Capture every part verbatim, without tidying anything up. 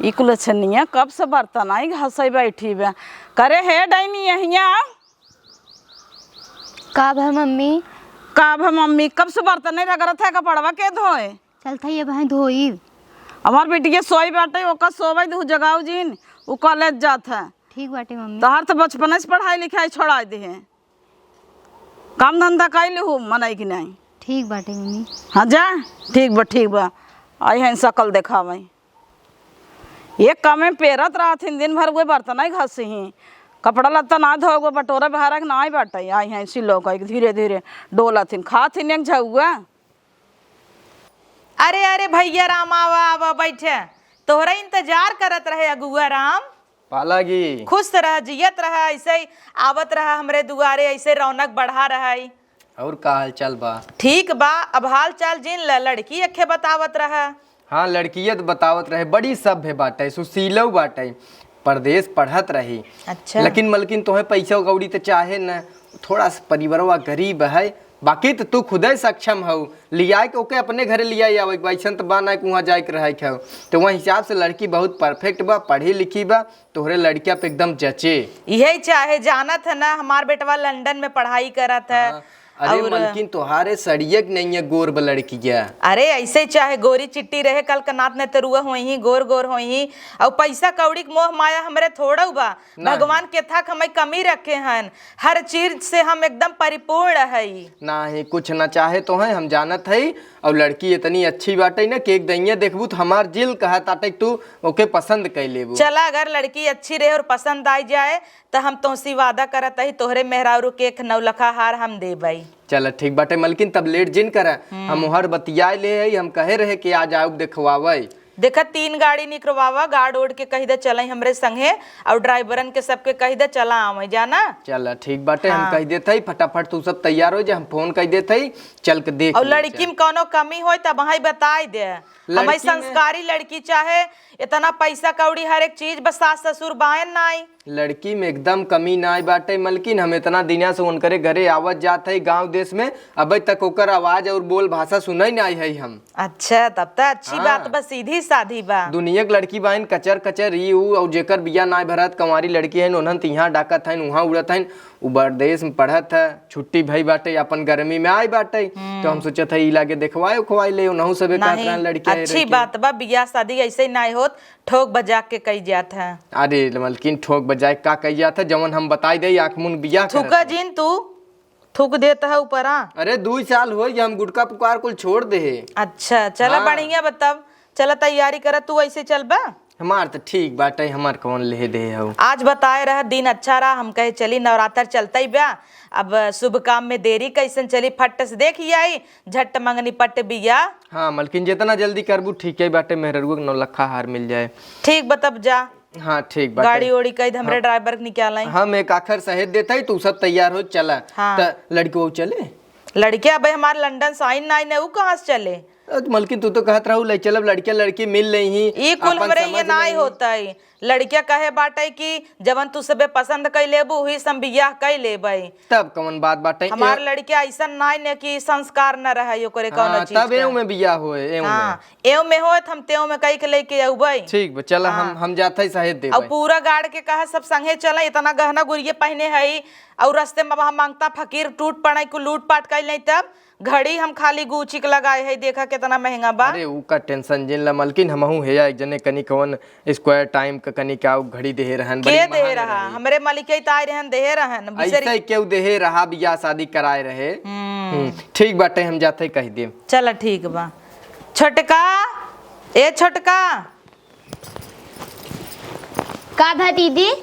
ई कुल छनिया कब से बर्तन आई घसई बैठी बा। करे हे डैनी, यहिया आव। का भा मम्मी? का भा मम्मी, कब से बर्तन नहीं रगड़त है, कपड़वा के धोए? चलत है ये भाई धोई। हमार बिटिया सोई बाटे, ओका सोवे दू, जगाऊ जिन, उ कॉलेज जात है। ठीक बाटे मम्मी। तोहार तो बचपन से पढ़ाई लिखाई छोड़ाई दे है। काम धंधा कइ लेहू मनई कि नाहीं? ठीक बाटे मम्मी। हाँ जा, ठीक बा, ठीक बा। आई हैं सकल देखावई। एक काम में पेरत रहथिन, दिन भर उहे बर्तन ही घसी ही, कपड़ा लत्ता ना धोए, बटोरा बहारा के नाहीं बाटे। आई हैं सिलो कई धीरे धीरे डोलत हिन, खात हिन एक झउआ। अरे, अरे भैया राम, आवा, आवा, बैठे। तोहरा इंतजार करत रहे अगुआ राम। पालागी। खुश रह, जियत रह, ऐसे ही आवत रह हमरे दुआरे, ऐसे रौनक बढ़ा रह। और का हाल चाल बा? ठीक बा। अब हाल चाल जिन ल-, लड़की अखे बतावत रह। हाँ, लड़किया तो बतावत रहे, बड़ी सभ्य बाटे, सुशीलव बाटे, परदेस पढ़त रही। अच्छा। लेकिन मलकिन, तोहे पैसा कौड़ी तो चाहे न, थोड़ा सा परिवारवा गरीब है, बाकी तो तू खुदे सक्षम हऊ, लियाए के ओके अपने घरे लियाए आवे के बा। अइसन तो बा ना कि उहाँ जाए के रहे के हऊ। तो वह हिसाब से लड़की बहुत perfect बा, पढ़ी लिखी बा, तोहरे लड़किया पे एकदम जचे। इहे चाहे, जानत है ना, हमार बेटवा लंदन में पढ़ाई करत है। हाँ। अरे और मलकिन, तोहारे सड़िया के नहीं है गोर बा लड़किया। अरे ऐसे चाहे गोरी चिट्टी रहे, कल के नात ने तरुआ होई ही, गोर गोर होई ही। और पैसा कौड़ी के मोह माया हमरे थोड़ऊ बा। नहीं। भगवान के थाक हमें कमी रखे हन, हर चीज से हम एकदम परिपूर्ण हई। नाही, कुछ ना चाहे तो है, हम जानत हई। और लड़की इतनी अच्छी बाटे ना कि एक दइया देखबू तो हमार जिल कहत आटे कि तू ओके पसंद कर लेबू। चला, अगर लड़की अच्छी रहे और पसंद आ जाए तो हम तोसी वादा करत हई, तोहरे मेहरारू के एक नौलखा हार हम देबई। चला ठीक बाटे मलकिन, तब लेट जिन करा, हम्म। हम ओहर बतियाए ले हई, हम कहे रहे कि आज आउब देखवावे। देखा, तीन गाड़ी निकरवावा, गार्ड ओर्ड के कहि दे चलई हमरे संगे, और ड्राइवरन के सबके कहि दे चला आवई, जाना। चला, ठीक बाटे, हम हाँ। कहि देत हई, फटाफट तू सब तैयार हो जा, हम फोन कहि देत हई, चल के देख और ले लड़की जा। में कौनो कमी होई, तब वहीं बताई दे। लड़की हमारी में संस्कारी लड़की चाहे, इतना पैसा कौड़ी हर एक चीज, बस सास ससुर बायन नाई। लड़की में एकदम कमी नाई बाटे मलकिन, हम इतना दिना से उनकरे घरे आवत जात हई गाँव देश में, अबे तक ओकर आवाज और बोल भाषा सुनई नाई हई हम। अच्छा, तब त अच्छी हाँ। बात बा, सीधी साधी बा। दुनिया के लड़की बाइन कचर कचर, ई ऊ, और जेकर बिया नाई भरत, कंवारी लड़की हइन, उन्हन त इहाँ डाकत हइन, उहाँ उड़त हइन, उ परदेश में पढ़त है, छुट्टी भई बाटे, अपन गर्मी में आई बाटे, हम्म। तो हम सोचत है, ई लागे देखवाए उखवाए ले, उनहु सबे कहत नहीं, रहन लड़किया अच्छी रह के। बात बा, बियाह शादी ऐसे ही नाई होत, ठोक बजा के कई जात है। अरे मलकिन, ठोक बजाए का कई जात है, जवन हम बताई दे, आँख मुन बियाह थूका करत है। जिन तू, थूक देत है ऊपरा। अरे, दुई साल होई, हम गुटखा पुकार कुल छोड़ दे है। अच्छा, चला हाँ। बढ़िया बा तब। चला तैयारी करा, तू ऐसे चलबा? हमार त ठीक बाटे, हमार कौन लेहे देहे हऊ। आज बताए रहा, दिन अच्छा रहा, हम कहे चली नवरात्र चलतई बा, अब शुभ काम में देरी कैसन चली, फट से देखि आई, झट मंगनी पट बिया। हाँ मलकिन, जितना जल्दी करबू ठीके बाटे, मेहररुआ के नौलखा हार मिल जाए। ठीक बा तब जा। हाँ ठीक बाटे। गाड़ी ओड़ी कह दे, हमरे हम, ड्राइवर के निकालाई। हम एक आखर सहेज देत हई, तू सब तैयार हो चला। हाँ। त लड़के वो चले? लड़के अबे हमार लंदन साइन नाई ने, ऊ कहाँ से चले? अ, मलकिन, तू तो कहत रहू, ले चलब, लड़किया लड़की मिल लेही, ई कुल अपन हमरे समझ ये नाई लेही। होतई। लड़किया कहे बाटई कि जवन तू सबे पसंद कई लेबू, उही से हम बियाह कई लेबई। तब कवन बात बाटई? हमार ए- लड़किया अइसन नाई ने कि संस्कार न रहई ओकरे कौनो हाँ, चीज तब के। एहू में बियाह होए, एहू हाँ, में। एहू में होए त हम तेहू में कई के लेके अउबई। ठीक बा, चला, हम, हाँ। हम जात हई सहेज देबई। अउ पूरा गाड़ के कहा सब संगे चला, इतना गहना गुरिये पहिने हई, अउ रस्ते में वहाँ मांगता फकीर टूट पड़े, कुल लूट पाट कई लेई तब। घड़ी हम खाली Gucci के लगाए हई, देखा केतना महंगा बा। अरे, ऊ का tension जिन ला मलकिन, हमहू हेया एक जने कनी कवन Square Time का कनी का ऊ घड़ी देहे रहन, बड़ी के देहे महंग रहा? रही। हमरे मलिकई त आए रहन, देहे रहन, बिसरी। ऐसे केहू देहे रहा, बियाह शादी कराए रहे। हम्म। हम्म, ठीक बाटे, हम जाते कहि देब। चला, ठीक बा। छोटका, ए छोटका। का भा दीदी?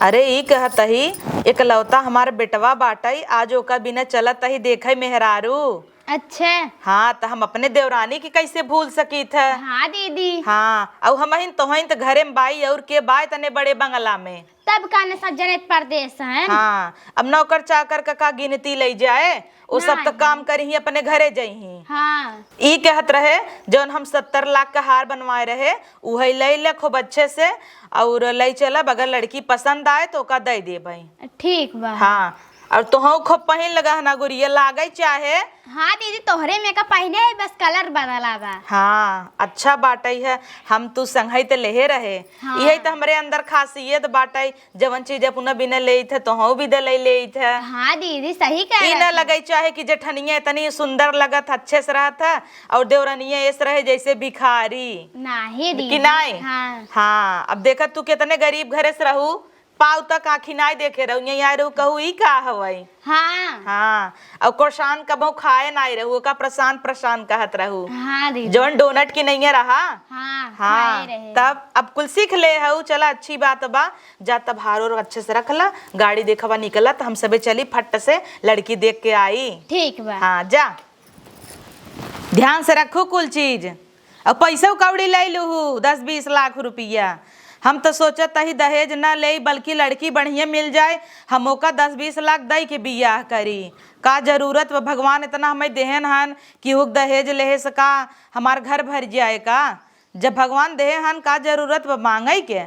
अरे, ई कहत ही, एकलौता हमार बेटवा बाटई, आज ओका बिना चलत ही देखई मेहरारू। अच्छा। हाँ, त हम अपने देवरानी के कैसे भूल सकीत है? हाँ दीदी। हाँ, अउ हमहिन तोहइन त घरे में बाई, अउर के बाय तने बड़े बंगला में। तब काने सब जने परदेस हैं। हाँ, अब नौकर चाकर का का गिनती लई जाए, वो सब तो नहीं। काम करिही, अपने घरे जइही। हाँ। ई कहत रहे, जौन हम सत्तर लाख का हार बनवाए रहे, उहे लई ले खूब अच्छे से, और लई चलब, अगर लड़की पसंद आए तो ओका दे देबई। ठीक बा। हाँ, और तोहू खूब पहिन लगा है ना गुरिया, लागे चाहे। हाँ दीदी, तोहरे में का पहिने है, बस कलर बदला बा। हाँ, अच्छा बाटइ है, हम तू संगही ते लेहे रहे। हाँ। इहे त हमरे अंदर खासियत बाटइ, जवन चीज अपना बिना लेइत है, तोहू भी दे ले लेइत है। हाँ दीदी, सही कह ई रहे ना थे। लगे चाहे कि जेठनिया इतनी सुंदर लगत, अच्छे से रहत है, और देवरनिया ऐस रहे जैसे भिखारी। नाही कि दीदी। नाई? हाँ। हाँ, अब देखत तू कितने गरीब घरे से रहू, पाव तक आँखी नाई देखे रहू, यहीं आए रहू, कहू, "ई का हवई?" हाँ। हाँ, और croissant कबहू खाए नाई रहू, ओका प्रशांत, प्रशांत कहत रहू। हाँ दीदी। जौन donut की नहीं रहा। हाँ, हाँ, खाए रहे। तब अब कुल सीख ले हऊ, चला, अच्छी बात बा। जा, तब हार ओर अच्छे से रख ला, गाड़ी देखबा निकलत, हम सबे चली फट से लड़की देख के आई। ठीक बा। हाँ, जा। ध्यान से रखू कुल चीज। अब पैसो कौड़ी ले लूहू, दस बीस लाख रुपया। हम तो सोचत ही दहेज न लेई, बल्कि लड़की बढ़िया मिल जाए, हम ओका दस बीस लाख दई के बियाह करी। का जरूरत बा? भगवान इतना हमें देहन हन कि हुक दहेज लेहे से का हमार घर भर जाए का? जब भगवान देहे हन, का जरूरत बा मांगई के?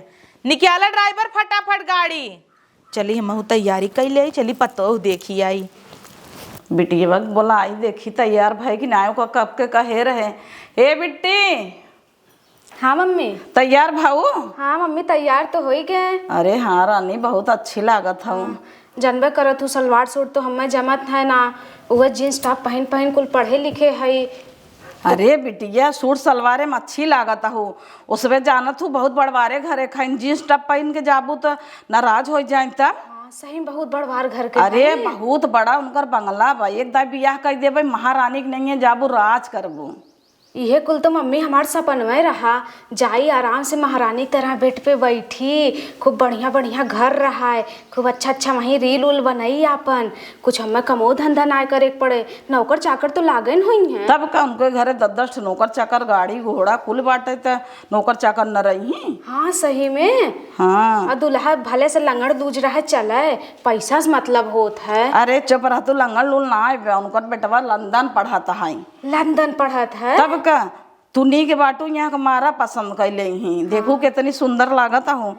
निकाला driver फटाफट गाड़ी। चली, हमहू तैयारी कइ लेई, चली पतोह देखी आई। बिटिया बक बोलाई, देखी तैयार भए कि नाय, ओका कब के कहे रहे। ए बिट्टी! हाँ मम्मी। तैयार भऊ? हाँ मम्मी, तैयार तो होई गए। अरे हाँ रानी, बहुत अच्छी लागत हऊ। हाँ, जानबे करत हू, सलवार सूट तो हमें जमत है ना, उहे jeans top पहिन पहिन कुल पढ़े लिखे हई। अरे बिटिया, सूट सलवारे में अच्छी लागत हऊ। उसबे जानत हू, बहुत बड़वारे घरे खाइन, jeans top पहिन के जाबू त नाराज होइ जाइन तब। हाँ, सही में बहुत बड़वार घर के अरे, हई। बहुत बड़ा उनकर बंगला बा। एक दाई बियाह कइ देबे महारानी के, नहीं जाबू राज करबू। इहे कुल तो मम्मी हमार सपनवे रहा, जाई आराम से महारानी की तरह bed पे बैठी, खूब बढ़िया बढ़िया घर रहा है, खूब अच्छा अच्छा वहीं reel उल बनई आपन, कुछ हमें कमो धंधा नाय करे के पड़े। नौकर चाकर तो लागे न होई हैं। तब का उनके घरे दस दस ठो नौकर चाकर, गाड़ी घोड़ा कुल बाटे, त नौकर चाकर न रही? हाँ, सही में। हाँ। और दुल्हा भले से लंगड़ लूज रहे चले, पैसा से मतलब होत है। अरे चुप रह तू, लंगड़ लूल ना आवे, उनकर बेटवा लंदन पढ़त है। लंदन पढ़त है? तब का, तू नीक बाटू, यहाँ के मारा पसंद कैले ही। देखू हाँ। कितनी सुंदर लागत हो,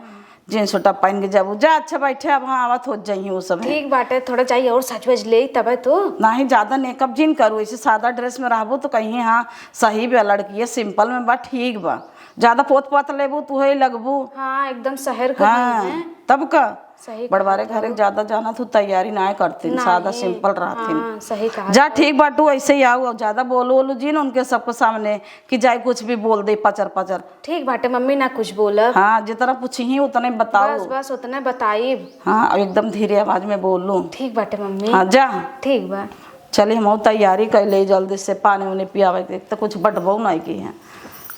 jeans top पहिन के जाबू। जा, अच्छा बैठे, अब हाँ आवत हो जइही वो सब है। ठीक बाटे, थोड़ा जाई और सज वज ले तबे तो। नहीं, ज्यादा makeup जिन करू, ऐसे सादा dress में रहबू तो कहीं हाँ सही बा, लड़की है simple में बा, ठीक बा। ज्यादा पोत पोत लेबू तू है लगबू। हाँ, एकदम शहर के हाँ, हैं। तब का। सही बड़वारे कहा घरे तो। ज्यादा जाना तू तैयारी ना करती, नहीं। सादा simple रहती। हाँ, सही कहा जा, तो। ठीक बाटू, ऐसे ही आऊ, ज्यादा बोलू वोलू जिन उनके सबके सामने कि जाए कुछ भी बोल दे पचर पचर। ठीक बाटे मम्मी, ना कुछ बोलब। हाँ, जितना पूछी ही उतने बताओ। बस, बस उतने बताइब। हाँ, अब एकदम धीरे आवाज में बोलू। ठीक बाटे मम्मी। हाँ, जा। ठीक बा। चली, हम तैयारी कर ले जल्दी से, पानी उनी पियावे के, एक तो कुछ बटबो नहीं की है,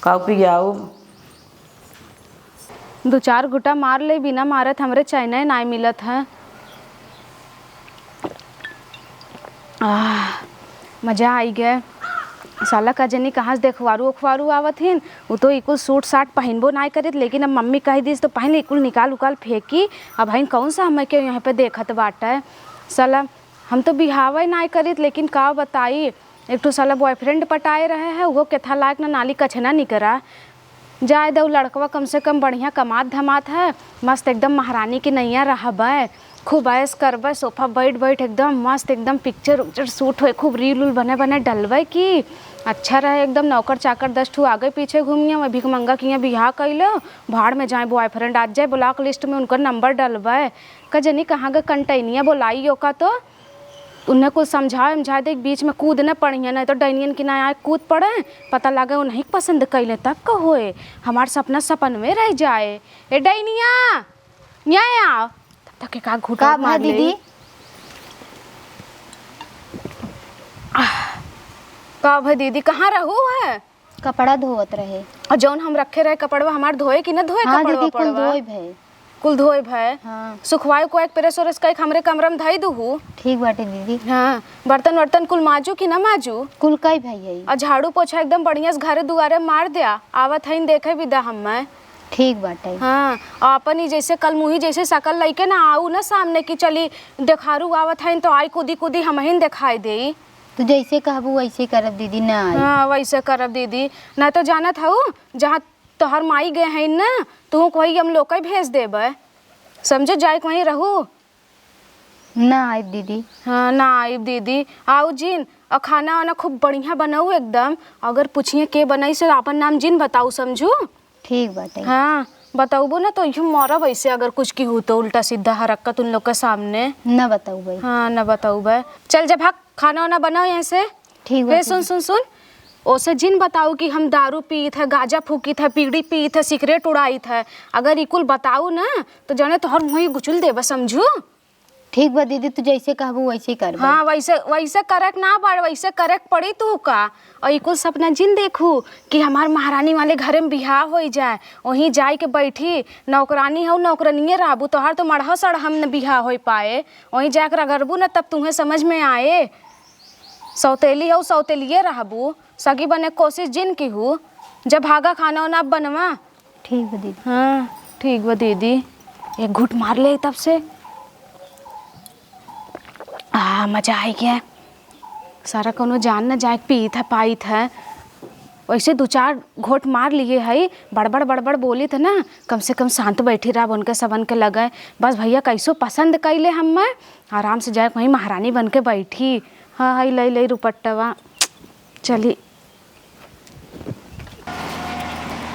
का पियाऊ। दो चार घुटा मार ले, बिना मारत हमरे चैने नाय मिलत है। आह, मजा आई गए। साला का जनी कहाँ से देखवारू उखवारू आवत हिन। उ तो इकुल सूट साट पहिनबो नाय करित, लेकिन अब मम्मी कह दीस तो पहिन इकुल निकाल उकाल फेंकी। अब हइन कौन सा हमें के यहाँ पे देखत बाटे। साला हम तो बिहावे नाय करित, लेकिन का बताई, एक ठो साला boyfriend पटाए रहे है, उहो केथा लायक ना नाली कछना निकरा। जाए दे, उ लड़कवा कम से कम बढ़िया कमात धमात है, मस्त एकदम महारानी की नैया रहबे, खूब ऐश करबे, सोफा बैठ बैठ एकदम मस्त, एकदम picture उक्चर shoot होए, खूब reel उल बने बने डलबे की अच्छा रहे एकदम। नौकर चाकर दस ठो आगे पीछे घूमिया, वह भिखमंगा किया बियाह कैलो, भाड़ में जाए boyfriend, आज जाए block list में उनकर number डलबे। का जनी कहाँ गए कंटैनिया, बोलाई ओका तो। उन्हें कुछ समझाए, समझाए दे, बीच में कूद न पड़िए, नहीं तो डैनियन की ना आए कूद पड़े, पता लगे उन्हीं के पसंद कैले, तब का होए, हमार सपना सपन में रह जाए। ए डैनिया, यहाँ आओ। तब तक एक आध घूंट का और भा मार ले। दीदी? आह, का भा दीदी, कहाँ रहू है? कपड़ा धोवत रहे। और जौन हम रखे रहे कपड़वा हमार धोए कि न धोए हाँ कपड़वा दीदी, कुल पड़वा? धोए भए। कुल धोए भए। हाँ। सुखवाए को एक press उरेस कइके हमरे कमरा में धई दुहू। ठीक बाटे दीदी। हाँ, बर्तन वर्तन कुल माजू कि न माजू? कुल कई भई है। और झाड़ू पोछा एकदम बढ़िया से घरे दुआरे मार द्या। आवत हईन देखे बिदा हम्मे। ठीक बाटे। हाँ, और अपन ही जैसे कलमुही जैसे शकल लइके ना आऊ ना सामने कि चली देखारू आवत हईन तो आई कूदी कूदी हमहिन देखाई देई। तू जैसे कहबू वैसे करब दीदी, ना आई। हाँ, वैसे करब दीदी। ना तो जानत हऊ, जहाँ तोहर माई गए हैं ना, तू कोई हम लोग के भेज देबे। समझो, जाए के वहीं रहू। ना आइब दीदी। हाँ, ना आइब दीदी। आउ जिन, अउ खाना वाना खूब बढ़िया बनाऊ एकदम। अगर पूछिए के बनाई से आपन नाम जिन बताऊ, समझू? ठीक बाटे। हाँ, बतउबो ना तो इहू मरब ऐसे, अगर कुछ किहू तो उल्टा सीधा हरकत उन लोग के सामने। ना बतउबे। हाँ, ना बतउबे। चल जा भाग, खाना वाना बनाओ यहाँ से। ठीक बा, ए, ठीक सुन, बा। सुन, सुन। ओसे जिन बताऊ कि हम दारू पीत है, गांजा फूकित है, बीड़ी पीत है, सिगरेट उड़ाइत है। अगर ई कुल बताऊ ना, तो जाने तोहर मुँह गुचुल देबे, समझू? ठीक बा दीदी, तू जैसे कहबू वैसे ही करबे। हाँ, वैसे, वैसे करे के ना पड़, वैसे करे के पड़ी तू का। और ई कुल सपना जिन देखू कि हमार महारानी वाले घरे में बियाह होई जाए, वहीं जाए के बैठी, नौकरानी हऊ, नौकरनिये रहबू, तोहार तो मड़हा सड़हा में न बियाह होई पाए, वहीं जाके रगड़बू न तब तुहें समझ में आए। सौतेली हऊ, सौतेलिये रहबू, सगी बने कोशिश जिन किहू, जब भागा खाना ओना बनवा। ठीक बा दीदी। हाँ, ठीक बा दीदी। एक घूंट मार ले तब से। आ, मजा आइ गया। सारा कउनो जान न जाए, पीत है, पाइत है। वैसे दू चार घोट मार लिए है, बड़बड़ बड़बड़ बोलित है ना, कम से कम शांत बैठी रहा, उनके सबन के लगे। बस भैया कैसो पसंद कैले हम, मैं आराम से जाए वहीं महारानी बन के बैठी। हाँ, हई लई लई रुपट्टवा। चली।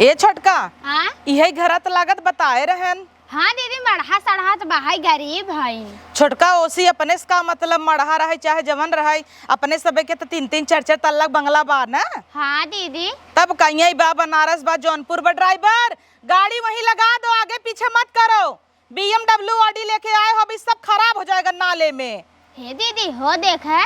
ए छोटका, हाँ? इहै घरा त लागत बताए रहन। हाँ दीदी, मड़हा सड़हा त बा, हई गरीब हई। छोटका, ओसी अपने से का मतलब, मड़हा रहै चाहे जवन रहै, अपने सबे के त तीन तीन चार चार तल्ला बंगला बा ना। हाँ दीदी। तब कहिए बा, बनारस बा, जौनपुर बा, ड्राइवर गाड़ी वहीं लगा दो, आगे पीछे मत करो। बीएमडब्ल्यू ऑडी लेके आए हो, अभी सब खराब हो जाएगा नाले में। हे दीदी, हो देख है।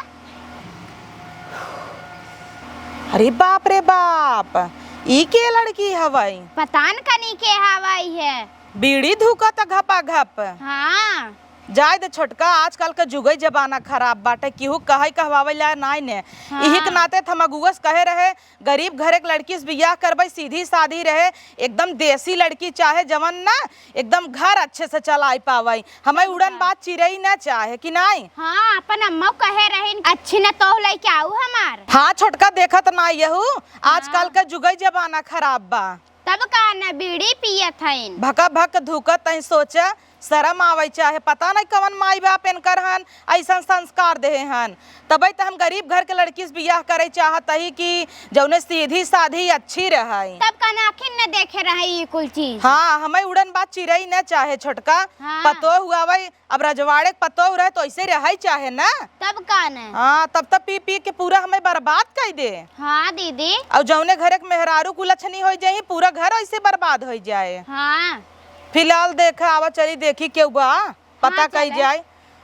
अरे बाप रे बाप, ई के लड़की हवई? पता न कनी के हवई है। बीड़ी धुकत घपा घप। हाँ। जाए दे छोटका, आजकल के जुगई जमाना खराब बाटे, केहू कहै कहवावे ला नाई ने। हाँ। इही के नाते त हम अगुआ से कहे रहे, गरीब घरे के लड़की से बियाह करबै, सीधी साधी रहे, एकदम देसी लड़की चाहे जवन ना, एकदम घर अच्छे से चलाइ पावै। हमें उड़न बाज चिरई ना चाहे कि नाई? हाँ, अपन अम्मा कहे रहिन, अच्छी ना तोह लइके आऊ हमार। हाँ छोटका, देखत ना यहू, आजकल हाँ। का जुगई जमाना खराब बा। तब का न बीड़ी पियत हइन। भका भक धुकत हइन, सोचा, शरम आवै चाहे, पता नहीं कवन माई बाप इनकर हन, अइसन संस्कार देहे हन। तबै त हम गरीब घर के लड़की से बियाह करै चाहत हई कि जौने सीधी साधी अच्छी रहै। तब का न आखिर न देखे रहै ई कुल चीज। हाँ, हमें उड़न बाज चिरई न चाहे छोटका। हाँ। पतोह हुआवै, अब रजवाड़े के पतोह रहे तो ऐसे रहै चाहे ना। तब का न? हाँ, तब त पी पी के पूरा हमें बर्बाद कइ दे। हाँ दीदी। अउर जौने घरे के मेहरारू कुलछनी होइ जाई, पूरा घर ऐसे बर्बाद होइ जाए। हाँ। फिलहाल देखा, आवा चली देखी केहू बा, पता हाँ, कई चले। जाए।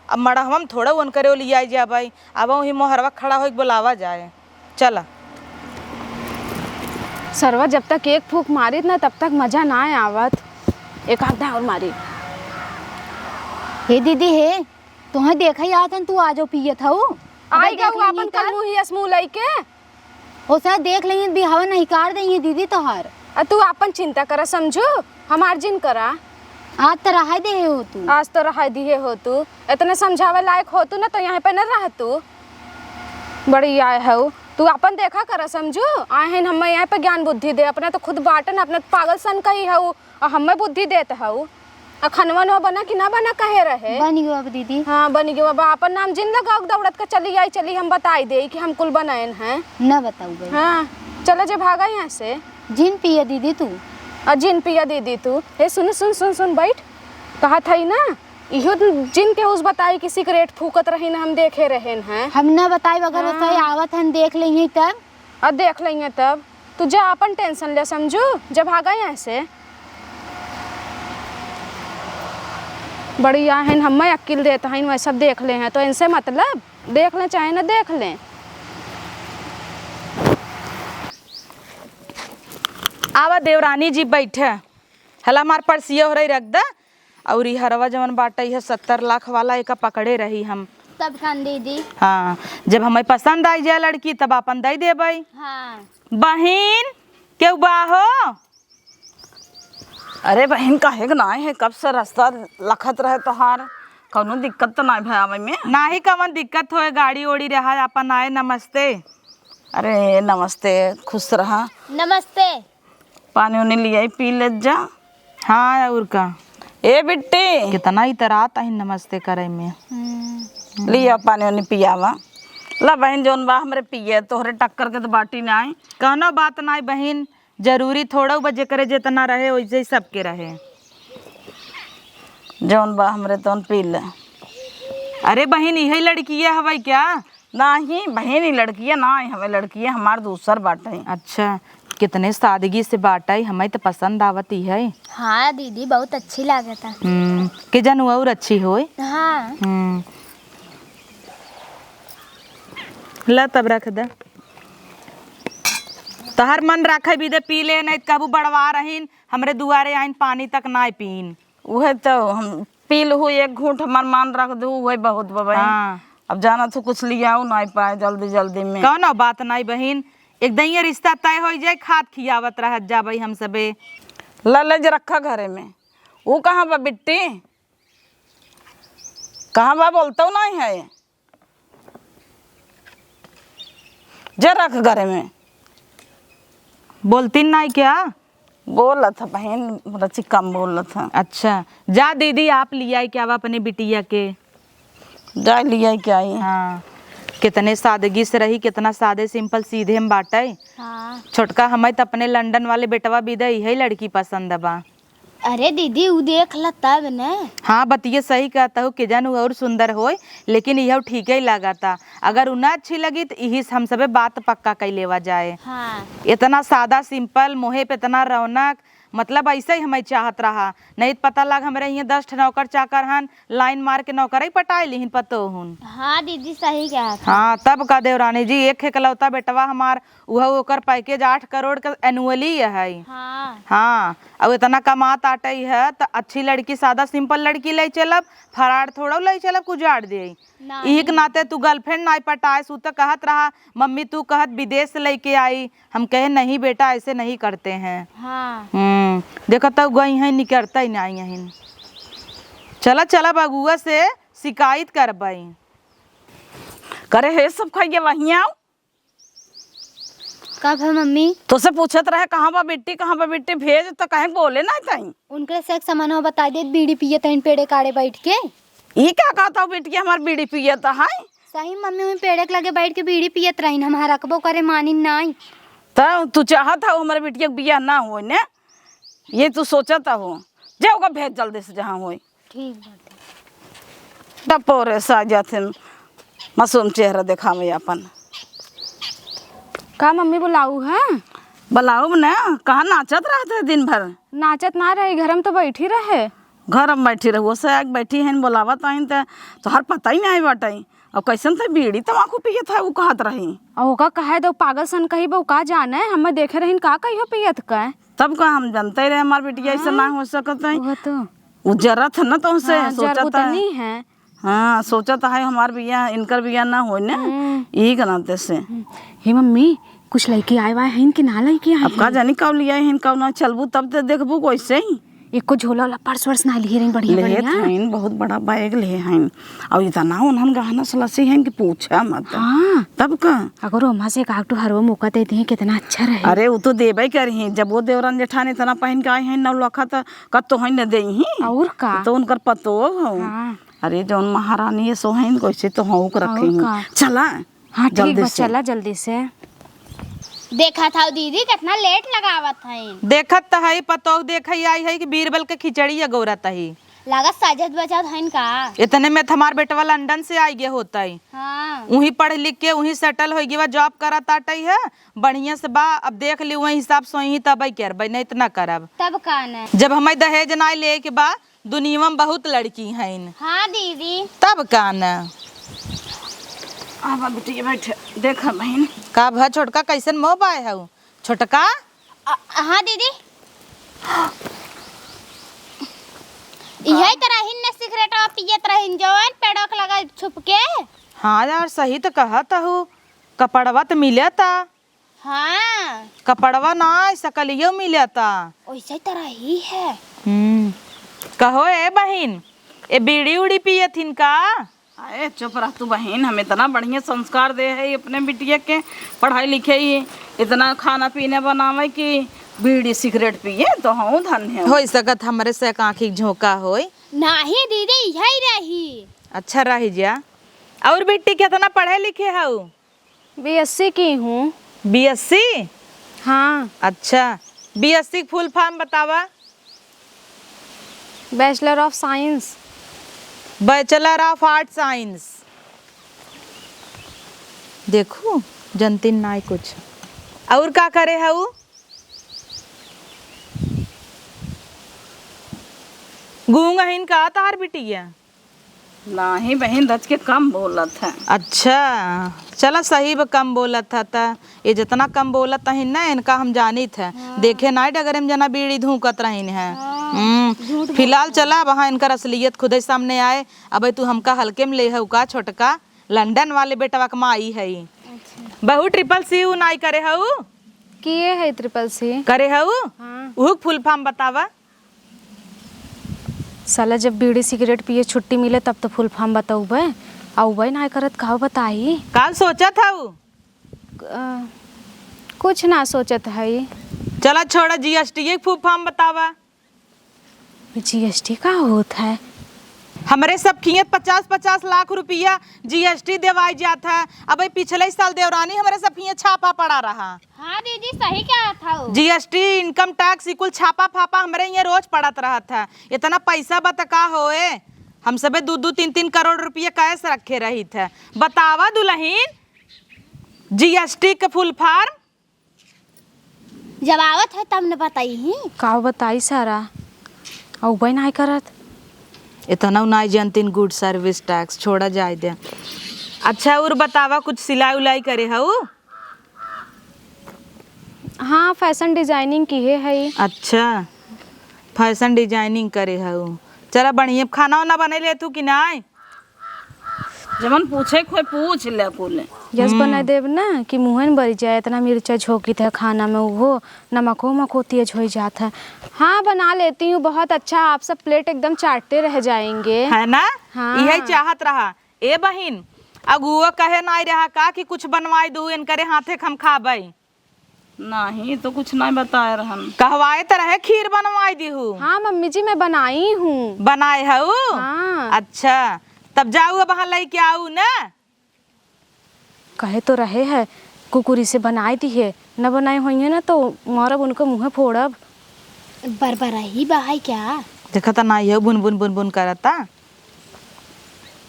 अब मड़हवा में थोड़ा उनकरे ओलियाई जाए भाई, अब वही मोहरवा खड़ा होइके बोलावा जाए। चला। सरवा जब तक एक फूंक मारित ना, तब तक मजा ना आवत। एक आध और मारी। हे दीदी हे, तोहे देखा ही आवत हन, तू आजो पियत हऊ। अबे आई देख गऊ लेंगे आपन कल। कल मुँही असमू लइके। ओसे देख लेंगे, बिहावा नहीं कार देंगे दीदी तोहार। आ तू आपन चिंता करा समझू, हमार जिन करा। आज त रहाई देहे हो तू। आज त रहाई दिहे हो तू। इतने समझावे लायक हो तू ना तो यहाँ पे न रह तू। बड़ी आए हऊ। तू आपन देखा करा समझू। आए हैं हम यहाँ पे ज्ञान बुद्धि दे। अपना तो खुद बाटन, अपना तो पागल सन कही हऊ। अउर हमें बुद्धि देत हऊ। आ खनवा नवा बना कि ना बना कहे रहे? बन गयो अब दीदी। हाँ, बन गयो। अब आपन नाम जिन लगाओ, दौड़त के चली आई, चली हम बताई देई कि हम कुल बनाएन हैं। ना बताऊ गई। हाँ, चला जे भागा यहाँ से। जिन पिया दीदी तू। आ जिन पिया दीदी तू। हे सुन, सुन, सुन, सुन, बैठ। कहत हई ना, इहो जिन केहू से बताई कि सिगरेट फूकत रही ना, हम देखे रहेन हैं। हम ना बताई, अगर हाँ। ओसही आवत हन देख लेंगे तब। अब देख लेंगे तब। तू जा आपन tension ले समझू, जा भागा यहाँ से। बड़ी आहन हमें अक्किल देत हईन, वह सब देख ले हैं, तो इनसे मतलब, देख ले चाहे न देख ले। आवा देवरानी जी बैठे, हला हमार परसिया हो रही रख द। अउर ई हरवा जवन बाटे, इहे सत्तर लाख वाला, एका पकड़े रही हम। तब कान दीदी? हाँ, जब हमें पसंद आई जाए लड़की, तब आपन दे देबै। हाँ। बहिन, केहू बा हो? अरे बहिन, काहे के नाय है? कब से रास्ता लखत रहे तोहार, कौनो दिक्कत तो नाय भय आवे में? नाही, कवन दिक्कत होए, गाड़ी ओड़ी रहा, आपन आए। नमस्ते। अरे नमस्ते, खुश रहा। नमस्ते। पानी उनी लियाई, पी लेत जा। हाँ, अउर का। ए बिट्टी। कितना इतरात अहिन नमस्ते करे में। हम्म। लिया पानी वानी पियावा। ला बहिन, जौन बा हमरे पिए, तोहरे टक्कर के तो बाटी नाई। कौनो बात नाई बहिन, जरूरी थोड़ो बा, जेकरे जितना रहे, वैसे ही सबके रहे। जौन बा हमरे तौन पी ले। अरे बहिन, इहे लड़किया हवै क्या? नाही बहिन, ई लड़किया ना है, हमें लड़किया हमार दूसर बाटे। अच्छा, कितने सादगी से बाटे, हमें तो पसंद आवत ही है। हाँ दीदी, बहुत अच्छी लागत है। हम्म, के जानू और अच्छी होय। हाँ। हम्म। ला तब रख दे। तोहर मन रखे भी दे, पी ले, नहीं तो कहबू बड़वा रहीन, हमरे दुआरे आइन पानी तक ना पीन। उहे तो हम पी लहू एक घूंट, हमार मान रख दू, उहे बहुत बा बहिन। हाँ। अब जाना तू कुछ लियाऊ नाई पाए जल्दी जल्दी में। कौनो बात नाई बहिन, एक दिन ये रिश्ता तय हो जाए, खात खियावत रहत जाबई हम सबे। ले, ले जे रखा घरे में। ऊ कहाँ बा बिट्टी? कहाँ बा, बोलतौ नाई है। जे रख घरे में। बोलती नाई क्या? बोलत ह बहिन, रची कम बोलत ह। अच्छा, जा दीदी, आप लियाई के आवा अपने बिटिया के। जा लियाई के आई। हाँ, कितने सादगी से रही, कितना सादे simple सीधे में बाटे। हाँ। छोटका हमें त अपने लंदन वाले बेटवा बिदे इहे लड़की पसंद बा। अरे दीदी, उ देख ल तब न। हाँ, बतिये सही कहत हऊ, के जान उ और सुंदर होय, लेकिन इहउ ठीके लागता। अगर उ ना अच्छी लगी त इही से हम सबे बात पक्का कइ लेवा जाए। हाँ। इतना सादा simple, मोहे पे इतना रौनक, मतलब ऐसे ही हमें चाहत रहा, नहीं त पता लाग हमरे इहाँ दस ठे नौकर चाकर हन, line मार के नौकरई पटाए लिहिन पतोहुन। हाँ दीदी, सही कहत। हाँ, तब का देवरानी जी, एक एकलौता बेटवा हमार, उहउ ओकर package आठ करोड़ के annually है। हाँ। हाँ, अउ इतना कमात आटइ है, त अच्छी लड़की, सादा simple लड़की लइ चलब, फरार थोड़ो लइ चलब, कुजाड़ देई। नहीं। इही के नाते तू girlfriend नाई पटाए, सु त कहत रहा, "मम्मी तू कहत विदेश से लइके आई।" हम कहे, "नहीं बेटा, ऐसे नहीं करते हैं।" हाँ। हम्म, देखत हउ गई हैं, निकरतइ नाई हइन। चला, चला, बगुआ से शिकायत करबई। करे हे सब खाइए वहीं आओ। का भा मम्मी? तोसे पूछत रहे, "कहाँ बा बिट्टी, कहाँ बा बिट्टी?" भेज त कहीं बोले ना तई। उनके से एक सामानवा बताई देत, बीड़ी पियत हइन पेड़े काड़े बैठ के। ई का कहत हउ बिटिया, हमार बीड़ी पियत है? सही मम्मी, वहीं पेड़े के लगे बैठ के बीड़ी पियत रहीन, हम हरकबो करे मानिन नाई। त तू चाहत हउ हमरे बिटिया के बियाह ना होय ने? ये तू सोचत हउ? जा ओका भेज जल्दी से जहाँ होय। ठीक बाटे। टपोरे सा जाथिन, मासूम चेहरा देखावे आपन। का मम्मी बुलाऊ है? बुलाऊ ने, कहाँ नाचत रहत है दिन भर? नाचत ना रहे, घर में तो बैठी रहे। घर में बैठी रहुओ से आके बैठी हैं, बुलावत आइन त तोहर पता ही नहीं बाटे। अब कैसन त बीड़ी तमाकू पियत है, उ कहत रही। आ ओका कहे दो, पागल सन कही बा, उ का जाने, हमें देखे रहीन का कहियो पियत का। तब का हम जानते रहे हमार बिटिया ऐसे हाँ, ना हो सकत है। वो तो। उ जरत है ना तोहसे, हाँ, सोचत है। जरगुतनी है। हाँ, सोचत है हमार बियाह, इनकर बियाह ना होय ना, हम्म। यही के नाते से। हम्म। हे मम्मी, कुछ लइके आए वाए हइन कि ना लइके आए अब का हइन? जानी कब लिया हइन, कब ना, चलबू तब ते देखबू कैसे ही। एको झोला वाला पर्स वर्स ना लिहे रही, बढ़िया, लेहे बढ़िया। हइन, बहुत बड़ा बैग लेहे हइन। और इतना उन्हन गहना सलसी हइन कि पूछा मत। हाँ। तब का? अगर ओमा से एक आध ठो हरवा मौका दे दिहे, कितना अच्छा रहे। अरे, उ तो देबे करिहीं, जब वो देवरन जेठान इतना पहिन के आए हइन, नौ लखा त कत्तो हइन न देइहीं। और का? तो उनकर पतोह हो। हाँ। अरे, जौन महारानी ये सोहइन, कैसे तो हौक रखी और हूँ। का? चला, हाँ, ठीक जल्दी बा, से। चला जल्दी से। देखत हौ दीदी, कितना late लगावत हइन। देखत त हई, पतोह देखई आई है कि बीरबल के खिचड़ी अगोरत हई। लागत सजत बजत हइन का? इतने में त हमार बेटवा लंदन से आई गे होतई। हाँ। उहीं पढ़ लिख के उहीं settle होइ गवा, job करत आटई है, बढ़िया से बा। अब देख ली, वही हिसाब से वही तबई करबई, नहीं त ना करब। तब का न? जब हमें दहेज नाई लेके बा, दुनिया में बहुत लड़की हइन। हाँ दीदी। तब का न? आवा बिटिया, बैठ, देख बहिन। का भा छोटका, कैसन मोह बाय हऊ? छोटका? अ, हाँ दीदी। इहे त रहिन न सिगरेटवा पियत रहिन जवन पेड़वा के लगा छुप के। हाँ यार, सही त कहत हऊ, कपड़वा त मिलता। हाँ। कपड़वा ना, सकलियो मिलता। ओइसे त रही है। हम्म। कहो ए बहिन, ए बीड़ी उड़ी पियत हिन का? अरे चुप रह तू बहिन, हम इतना बढ़िया संस्कार दे है अपने बिटिया के, पढ़ाई लिखे ही, इतना खाना पीना बनावे कि बीड़ी सिगरेट पिए तो हूँ धन्य हूँ। होई सकत हमरे से आँखी के झोंका होई। नाही दीदी, यही रही। अच्छा रही जा। और बिट्टी, कितना पढ़े लिखे हऊ? बीएससी की हूँ। बीएससी? हाँ। अच्छा, बीएससी के फुल फॉर्म बतावा। Bachelor of Science। Bachelor of Arts Science। देखू, जनतिन नाई कुछ। और का करे हऊ? गूंग हइन का तहार बिटिया? नाही बहिन, रच के कम बोलत है। अच्छा, चला सही ब कम बोलत है त। ये जितना कम बोलत हइन ना, इनका हम जानित है। हाँ। देखे नाई डगरे में जना बीड़ी धूकत रहिन है। हाँ, हम्म, झूठ फिलहाल बोलत है। चला, वहाँ इनकर असलियत खुदे सामने आए। अबे तू हमका हल्के में ले हऊ का छोटका? लंदन वाले बेटवा के माई है। अच्छा। बहू, ट्रिपल सी उ नाई करे हऊ? किए है ट्रिपल सी? करे हऊ? हाँ। उहू के फुल फॉर्म बतावा। साला जब बीड़ी सिगरेट पिए छुट्टी मिले तब तो फुल फॉर्म बतउबे, अउबे नाई करत, का बताई? का सोचत हऊ? अ, कुछ ना सोचत हई। चला छोड़ा, जीएसटी के फुल फॉर्म बतावा। जीएसटी का होत है? हमरे सब खिए पचास पचास लाख रुपया जीएसटी देवाई जात है। अबे पिछले साल देवरानी हमरे सब खिए छापा पड़ा रहा। हाँ दीदी, सही कहा था वो। जीएसटी, इनकम टैक्स, ई कुल छापा फापा हमरे यहाँ रोज पड़त रहत है। इतना पैसा बा त का होए? हम सबे दू दू तीन तीन करोड़ रुपया कैश रखे रहित है। बतावा दुलहिन, जीएसटी के फुल फॉर्म? जब आवत है तब न बताई ही। का बताई सारा, अउबे नाई करत। इतना नाई जानतीन, गुड सर्विस टैक्स, छोड़ा जाए दे। अच्छा, और बतावा, कुछ सिलाई उलाई करे हऊ? हाँ, फैशन डिजाइनिंग किहे हई। अच्छा, फैशन डिजाइनिंग करे हऊ। चला बढ़िया, खाना वाना बने लेत हऊ कि नाई? जवन पूछे के होए पूछ ले कुल। यस, हम्म। बना देब ना कि मुँहे न बरी जाए, इतना मिर्चा झोंकित है खाना में, उहो नमको उमको तेज होइ जात है। हाँ, बना लेती हूँ, बहुत अच्छा, आप सब प्लेट एकदम चाटते रह जाएंगे। है ना? हाँ। इहे चाहत रहा। ए बहिन, अगुआ कहे नाई रहा का कि कुछ बनवाई दू, इनकरे हाथे के हम खाबई? नाही, तो कुछ नाई बताए रहन। कहवाए त रहे खीर बनवाई दिहू। हाँ मम्मी जी, मैं बनाई हूँ। बनाए हऊ? हाँ। अच्छा, तब जाऊ अब हाँ लइके आऊ ना। कहे तो रहे है, कुकुरी से बनाए दिहे, न बनाए होइहे ना तो मारब उनके मुँहे फोड़ब। बरबराही बा है क्या? देखा त नाई है, बुन बुन बुन बुन करता।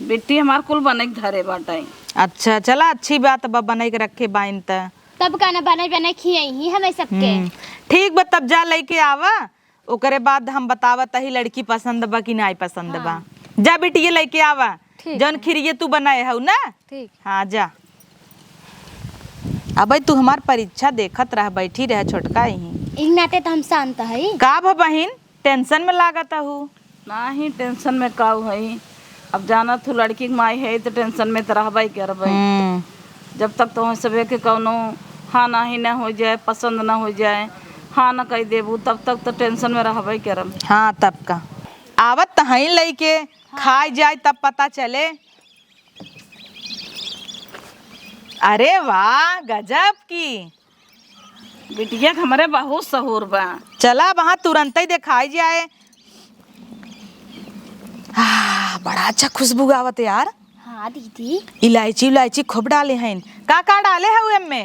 बिट्टी हमार कुल बने के धरे बाटे। अच्छा, चला अच्छी बात बा, बने के रखे बाइन त। तब का ना बने बने खियाई ही हमें सबके। हम्म, ठीक बा, तब जा लइके आवा, ओकरे बाद हम बतावत ही लड़की पसंद बा कि नाई पसंद बा। हाँ। जा बिटिया लइके आवा, ठीक जौन है। खिरिये तू बनाए हऊ ना। ठीक। हाँ, जा। अबे तू हमार परीक्षा देखत रह, बैठी रह छोटका यहीं। इन नाते तो हम शांत हई। का भ बहिन? टेंशन में लागत हऊ। नाही, टेंशन में काऊ हई? अब जानत हऊ, लड़की के माई हई, त टेंशन में त रहबे करबे। हम्म। जब तक तोहन सबे के कौनो हाँ नाही न होइ जाए, पसंद न होइ जाए, हाँ न कहि देबू, तब तक त टेंशन में रहबे करब। हाँ, तब का। आवत त हई लइके, हाँ। खाए जाए, तब पता चले। अरे वाह, गजब की। बिटिया के हमरे बहुत सहूर बा। चला, वहाँ तुरंतइ देखाई जाए। आह, बड़ा अच्छा खुशबू आवत यार। हाँ दीदी। इलायची उलायची खूब डाले हइन। का का डाले हऊ एमे?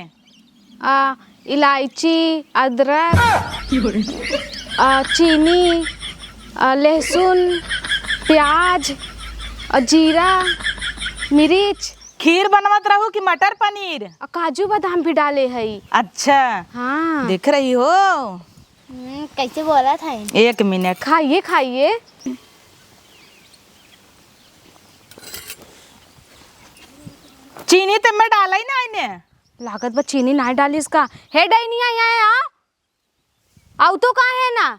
आ, इलायची, अदरक, आ, चीनी, आ, लहसुन, प्याज, आ, जीरा, मिर्च। खीर बनवत रहू कि मटर पनीर? आ, काजू बादाम भी डाले हई। अच्छा। हाँ। देख रही हो? हम्म, कैसे बोला था ये? एक मिनट। खाइए, खाइए। चीनी त मैं डाला ही ना इन्हें। लागत बा चीनी नाई डालिस का। हे डैनिया, यहाँ आ। आऊ तो का है ना?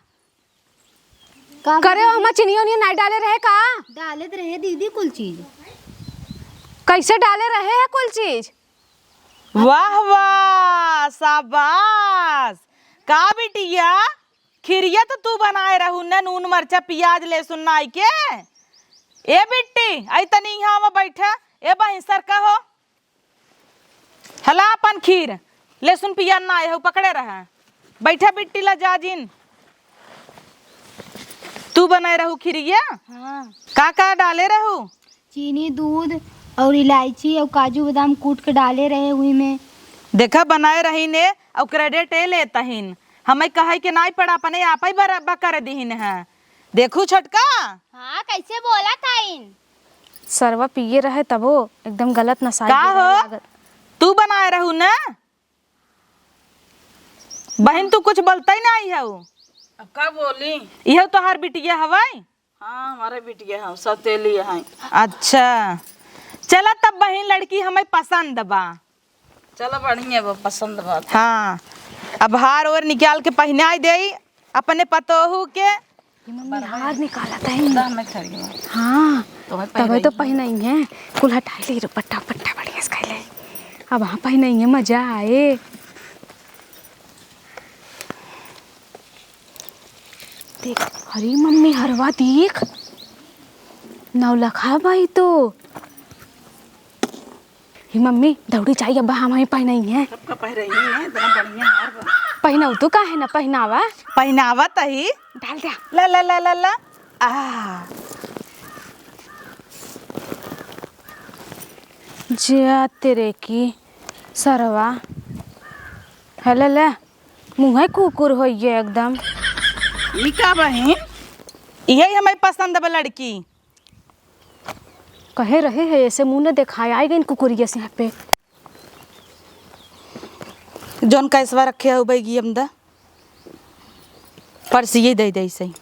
का करे हो, बोली? हमार चीनी उनी नाई डाले रहे का? डालत रहे दीदी कुल चीज। कैसे डाले रहे है कुल चीज? वाह वाह, शाबाश। का बिटिया, खिरिया तो तू बनाए रहू न, नून मरचा पियाज लहसुन नाई के। ए बिट्टी, आई तनी यहाँ आवा बैठा। ए बहिन, सरका हो। हला अपन खीर, लहसुन पियाज नाई हऊ, पकड़े रहा। बैठा बिट्टी, लजा जिन। तू बनाए रहू खिरिया? हाँ। का का डाले रहू? चीनी, दूध और इलायची और काजू बादाम कूट के डाले रहे हुई में। देखा, बनाए रही ने और credit ए लेतहिन। हमें कहे के नाई पड़ा, अपने आप ही बराबर कर दिहिन है। देखू छोटका। हाँ, कैसे बोला था इन? सरवा पिए रहे तबो एकदम गलत नसाई का हो? लागत। तू बनाए रहू ना? बहिन, तू कुछ बोलते ही नहीं हऊ। अब का बोली? इहे तोहार बिटिया हवई? हाँ, हमारे बिटिया है, सौतेली है। अच्छा, चला तब बहिन, लड़की हमें पसंद बा। चला, बढ़िया बा, पसंद बा। हाँ, अब हार ओर निकाल के पहिनाई देई अपने पतोहू के। ये मम्मी हार निकालत है। दा, मैं खड़ी हूँ। हाँ, तो मैं तबे तो पहिनाई है। पहिनाई है। कुल हटाई ले रे, पट्टा पट्टा बढ़िया से खाई ले। अब हाँ पहिनाई है, मजा आए। देख, अरे मम्मी, हरवा देख, नौलखा बा ई तो। हे मम्मी, दौड़ी जाई, अब हम ही पहिनाई है। सबका पहिराई है, इतना बढ़िया हार बा। पहिनाऊ तो काहे ना पहिनावा? पहिनावा तही। डाल द्या। ला, ला, ला, ला, ला। आ। जा तेरे की सरवा। हेले ले, मुँहे कुकुर होइए एकदम। ई का बहिन? इहे हमें पसंद बा लड़की। कहे रहे है ऐसे मुँह न देखाए, आई गइन कुकुरिया से यहाँ पे। जौन कैसवा रखे हऊ बैगी हम द परसिये दे दे सही।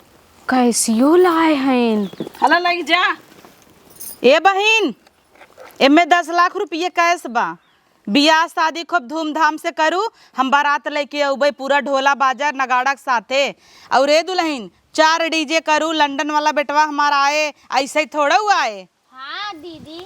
कैसियो लाए हैं। हला लग जा। ए बहिन, एमे दस लाख रुपये कैश बा। बियाह शादी खूब धूमधाम से करू, हम बारात लेके अउबे पूरा ढोला बाजा नगाड़ा के साथे। और ए दुल्हन, चार डीजे करू, लंदन वाला बेटवा हमारा आए, ऐसे ही थोड़ा हुआ आए। हाँ दीदी।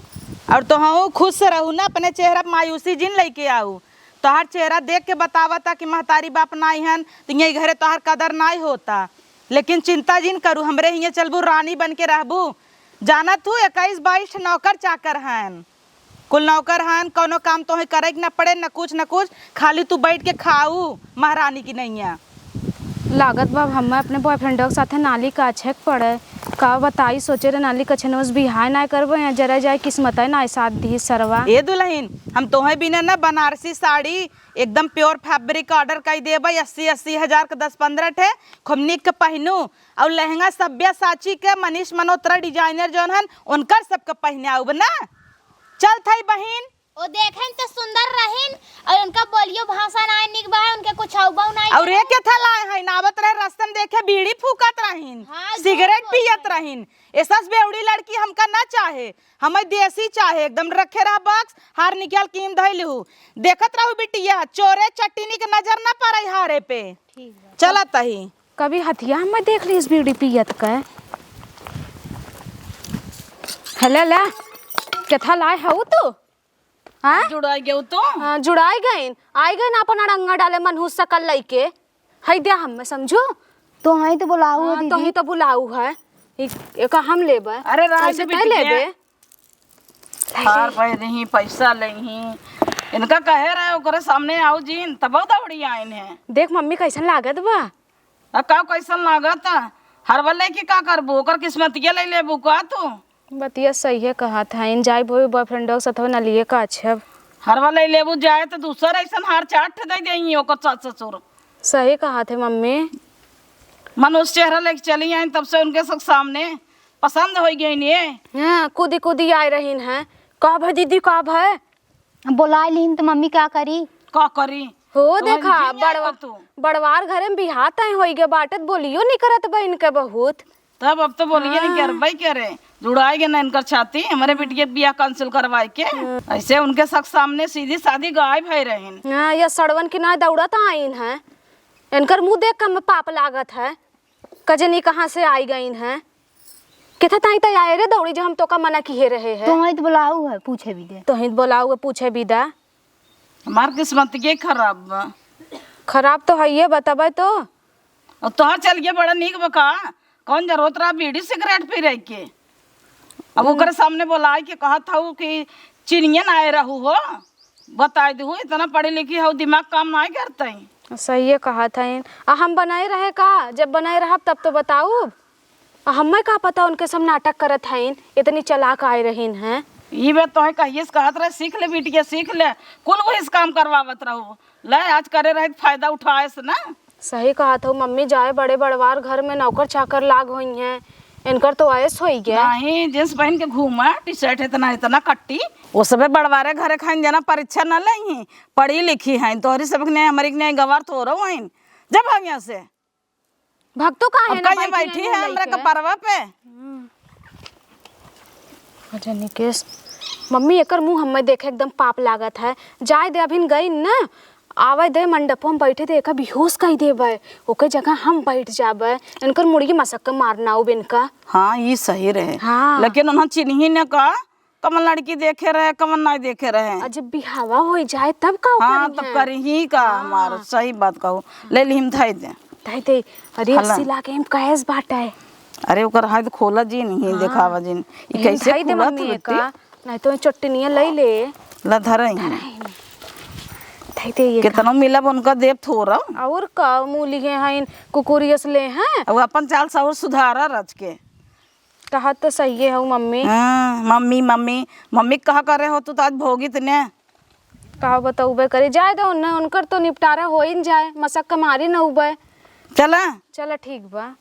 और तोहू खुश रहू ना, अपने चेहरा पे मायूसी जिन लेके आऊ। तोहार चेहरा देख के बतावता कि महतारी बाप नाई हन, तो यही घरे तोहार कदर नाई होता। लेकिन चिंता जिन करू, हमरे हियाँ चलबू रानी बन के रहबू। जानत हू, इक्कीस बाईस ठे नौकर चाकर हन, कुल नौकर हन, कौनो काम तोहे करे के न पड़े, न कुछ न कुछ, खाली तू बैठ के खाऊ महारानी की नैया। लागत बा, अब हमें अपने boyfriend के साथे नाली काछे के पड़े। का बताई, सोचे रहे नाली काछे नोस बिहाय ना करबो, यहाँ जरा जाए किस्मत है ना साथ दी सरवा। ए दुल्हन, हम तोहे बिना ना बनारसी साड़ी एकदम pure fabric order कर देबे, अस्सी अस्सी हजार के दस पन्द्रह ठे, खूब निक के पहिनू। और लहंगा सब्यासाची के, मनीष मल्होत्रा designer जौन हन, उनकर सबके पहिनाउब ना। चल थई बहिन। ओ देखें तो सुंदर रहिन, और उनका बोलियो भाषा नाय निक बा, उनके कुछ अउबो नाय और करे। एक था लाए हैं, आवत रहे रस्ते में देखे बीड़ी फूकत रहिन, हाँ, झूठ सिगरेट बोलते पियत हैं। रहिन। ऐसा बेवड़ी लड़की हमका ना चाहे, हमें देसी चाहे, एकदम रखे रहा बक्स, हार निकाल कीम धइल हूँ। देखत रहू बिटिया, चोरे चट्टिनी के नजर ना पड़े हारे पे। ठीक बा। चलत ही। कभी हथिया में देख लीस बीड़ी पियत के। हेले ले, केथा लाए हऊ तू? हाँ? जुड़ाई गयो तो? हाँ, जुड़ाई गइन। आई गइन अपन अड़ंगा डाले मनहूस सकल लइके। हई द्या हम में समझू? तो हई तो बुलाऊ हाँ, दीदी। तो ही तो बुलाऊ है। ई, एका हम लेबे। अरे राज कैसे तय बिटिया। लेबे? हार पहनी, पैसा लेही। इनका कहे रहे ओकरे सामने आऊ जिन, तबो दौड़ी आइन है। देख मम्मी कैसन लागत बा। आ का कैसन लागत? हरवा लेके का करबू? ओकर किस्मतिया ले लेबू का तू? बतिया सही है कहत है, इन जाई बोई boyfriend के साथ ना लिए का अच्छे अब। हरवा ले लेबू जाए तो दूसर ऐसन हार चार ठे दे देही ओकर सास ससुर। सही कहत है मम्मी। मन उस चेहरा लेके चली आइन तब से उनके सब सामने पसंद हो गई ने। हाँ, कूदी कूदी आए रहीन है। का भय दीदी, का भय? बोलाए लिहिन तो मम्मी का करी? का करी? हो तो देखा, हम जिन बड़वा-, जाए तू। बड़वार घरे में बिहा तय होई गे बाटे, त बोलियो नहीं करत बा इनके बहुत। तब अब तो बोलिए नहीं हाँ। करबे करे, जुड़ाए गे ना इनकर छाती, हमारे बिटिया के बियाह cancel करवाए के। हाँ। ऐसे उनके शक सामने सीधी सादी गायब है रहीन। हाँ, ये सड़वन की ना दौड़त आइन है, इनकर मुँह देख के हमें पाप लागत है। कजनी कहाँ से आई गईन हैं? केथा ताई ताई आए रे दौड़ी जो हम तोका मना किहे रहे हैं। तोहई तो बुलाऊ है, पूछे भी दे। तोहई तो बुलाऊ है, पूछे भी दा। हमार किस्मत के खराब बा। खराब तो है ये, बताबे तो। और तोहर चल गया बड़ा नीक बा का? कौन जरूरत रहा बीड़ी सिगरेट पी रही के? अब ओकरे सामने बोलाए के कहत हऊ कि चिनियन आए रहू हो, बताए दू, इतना पढ़ी लिखी हऊ, दिमाग काम नाय करतई। सहिए कहत हइन। आ हम बनाए रहे का? जब बनाए रहब तब तो बताउब। आ हम्मे का पता उनके सब नाटक करत हइन, इतनी चालाक आए रहीन हैं। ई बात तोहे कहिए से कहत रहे, सीख ले बिटिया, सीख ले। कुल वही से काम करवावत रहो। ले, आज करे रहे त फायदा उठाए से ना। सही कहत हो मम्मी, जाए बड़े बड़वार घर में नौकर चाकर लाग होइहैं, इनकर तो ऐश होई गया। नहीं, जींस पहन के घूमा, टी शर्ट इतना, इतना कट्टी। वो सबे बड़वारे घरे खाइन जना परीक्षा न लेइहीं, पढ़ी लिखी हैं, तोहरी सबके नहीं, हमरी के नहीं गवार थोरो हैं। जब हम यहाँ से भक्तो का अब है ना, का ये बैठी बैठी है है हमरा लइके। कपरवा पे? हम्म। अच्छा निकेश, मम्मी एकर मुँह हम्मे देखे एकदम पाप लागत है। जाए दे, अभिन गई न, आवे दे मंडपो में बैठे दे, एका बेहोश कई देबे, ओके जगह हम बैठ जाबे। इनकर मुड़िए मसक के मारना उब इनका। हाँ, ई सही रहे। हाँ। लेकिन उन्हें चिन्ही न का, कवन लड़की देखे रहे, कवन नहीं देखे रहे। आ जब बिहावा होई जाए तब का हाँ, करिहैं? तब करिही का हाँ। हमार, सही बात कहू। ले लिहिम धई दे। धई दे। अरे हला। अस्सी लाख एम कैश बाटे। अरे ओकर हाथ खोला जिन, ही हाँ। देखावा जिन। ई एम कैसे धई दे खुलत मम्मी बट्टी? एका, नहीं तो चट्टनिया लई ले। ला धरई। धरई। धई दे ये का। केतनो मिलब उनका देब थोरा। और का मूली है, हैं, कुकुरियस ले हैं। अब अपन चाल साउर सुधारा रच के। कहत तो सहिए हऊ मम्मी। हाँ, मम्मी, मम्मी, मम्मी कहा करे हो तू तो आज भोगित ने। का बतउबे करे, जाए दो उन्हें, उनकर तो निपटारा हो ही न जाए, मसक के मारी न उबे। चला। चला ठीक बा।